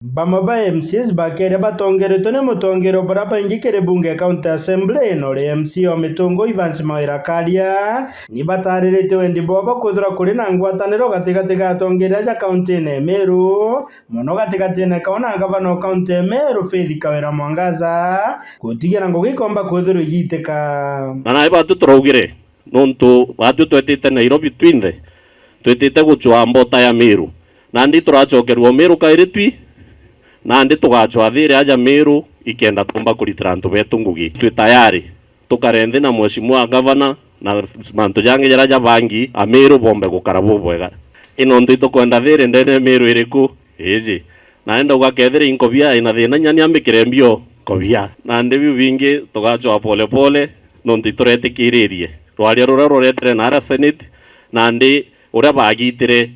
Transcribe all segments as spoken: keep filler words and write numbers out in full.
Bamwe ba M C As bakeria batongeretwe ni mutongeria o baria baingi kiri bunge ya County Assembly, na uria M C A o Mitungu Evans Mawira Karia, ni batariritie wendi bwao bwa kwithirwa kuri na ngwataniro gatigati ga atongeria aja kauntine ya Meru, mono gatigatiine kao na ngavana o kaunti ya Meru Faith Kawira Mwangaza, gutigira ngugi ikomba kwithirwa igiitika. Na nai batu turaugire, nontu batwi twetite Nairobi twinthe, twitite gucwaa mbota ya Meru. Nandi turacokerua Meru kairi twi, nandi tugacwaa thiiri aja Meru ikenda tuumba kuritira antu betu ngugi. Twi tayari tukare nthi na Mheshimiwa Gavana na mantu jangi jaria jabangi, Ameru bombe gukara bubwega. Ino ntu itukwenda thiiri ndene ya Meru iriku? Iji. Naenda ugakethira inkobia ina thina, nyani ambikire mbio nkobia. Nandi biu bingi tugacwaa pole pole, nontu ituretikiririe rwaria ruria ruretere naaria Senate, nandi uria bagitire,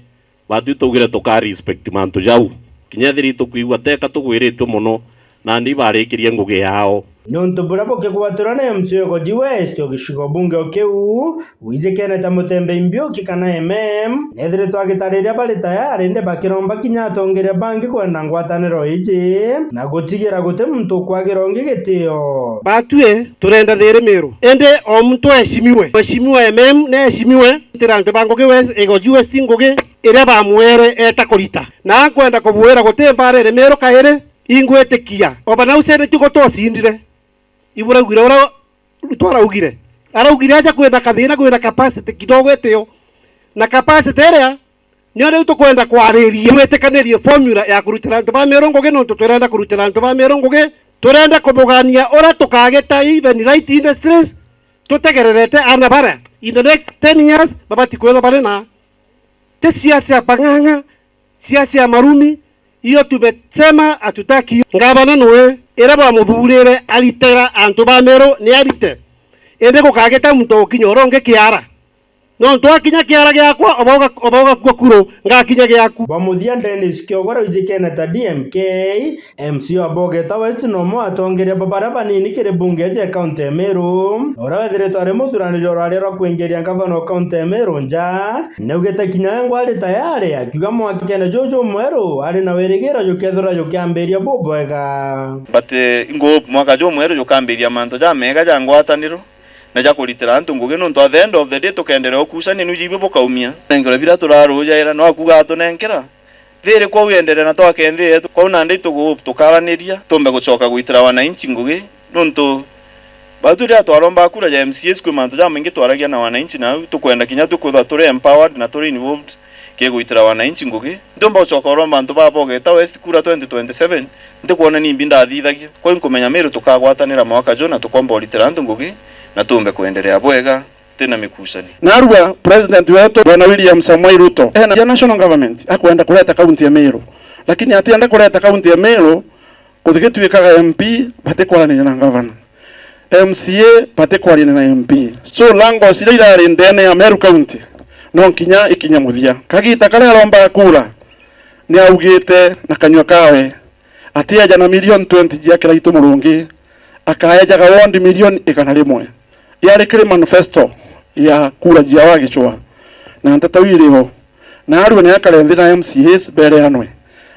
batwi tugire tuka respect mantu jau. Kinya ethira itukwigua teka tugwiritue mono, nandi ibarikirie ngugi yao. Niuntu buria bukigwatirwa ni M C A o Igoji West o gicigo bunge o kiu, wijikenete Mutembe Mbiuki kana M M, nethiritwe agitariria bari tayari, indi bakiromba kinya atongeria bangi kwenda ngwataniro iji, na gutigira guti muntu ukwagira ungi gitio. Batwi turenda thiiri Meru, indi o muntu aheshimiwe. Mheshimiwa M M ni aheshimiwe, tira antu ba ngugi West, Igoji West ngugi iria bamwere eta kurita. Na nkwenda kubwira guti mbara iri Meru kairi, ingwitikia. Oba nau Senate guti ucindire. Iburaugire uria Ruto araugire. Araugire aja kwina kathina, kwina capacity kidogo itio. Na capacity iria nio riu tukwenda kwariria, twitikanirie formula ya kurutira antu ba Meru ngugi, nontu twirenda kurutira antu ba Meru ngugi. Turenda kumugania uria tukagita even light industries, tutegererete aana baria in the next ten years babati kwithwa bari na, ti siasa ya pang'ang'a, siasa ya marumi, hiyo tumesema hatutaki. Ngavana nwe iria bwamuthurire aritira antu ba Meru ni arite, indi gukagita muntu ukinya uria ungi kiara. Nontu akinya kiara giakwa, oba uga-, oba ugakua kuru, ngakinya giaku. Bwa muthia, Dennis Kiogora wijikene ta D M K, M C A wa Bogeta West, nomo atongeria ba baria banini kiri bunge ya kaunti ya Meru, uria wethiritwe ari muthuraniri o rwaria rwa kwingiria ngavana o kaunti ya Meru nja, naugite kinya we ngwa ari tayari, akiuga mwakene juju mweru ari na wirigiro jukethirwa jukiambiria bubwega. But, eh, ingo hope mwaka jumweru jukambiria mantu jamega ja ngwataniro na ja kuritira antu ngugi, nontu at the end of the day tukenderea ukucania niu jibio bukaumia. Nengerwe biria turarujaira, no akuga atunenkera. Thiiri kwou ienderea na twake nthi yetu. Kwou nandi tugu-, tukaraniria, tumbe gucoka gwitira wananchi ngugi, nontu bau tu riria twaromba kura ja M C As, kwi mantu jamaingi twaragia na wananchi, na au tukwenda kinya tu kwithwa turi empowered na turi involved kigwitira wananchi ngugi. Ntiumba gucoka uromba antu ba Bogeta West kura twenty twenty-seven, ntikwona nimbi ndathithagia. Kwou nkumenya Meru tukagwatanira mwaka ju na tukomba uritira antu ngugi, na tumbe kwenderea bwega. Twina mikucanio. Narua President wetu Bwana William Samoei Ruto ena ya national government akwenda kureta kaunti ya Meru, lakini atienda kureta kaunti ya Meru kuthigituikaga M P batikwaraniria na ngavana, M C A batikwaraniria na M P. So lango ciria irari ndene ya Meru County no nkinya ikinya muthia. Kagita karia aromba kura ni augite na kanyua kawe ati eja na milioni twenty cia Kiraitu Murungi, akaejaga wondi milioni igana rimwe. Yari kiri manifesto ya kura cia Wagicwa, na nteto iriho, na arue ni akare nthi na M C As bereanwe,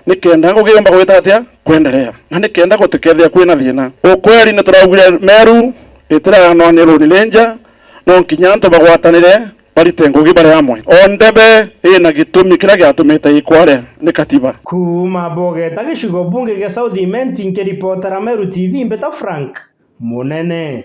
nikenda ngugi yumba gwita atia kwenderea, na nikenda gutikethia kwina thina. Ukweli ni turaugire Meru itiraanwa ni Lone Ranger, no nkinya antu bagwatanire barite ngugi bari amwe. O ndebe ina gitumi kiria giatumite ikwaria ni katiba. Kuuma Bogeta gicigo bunge gia South Imenti, nkiripotera Meru T V, mbita Frank Munene.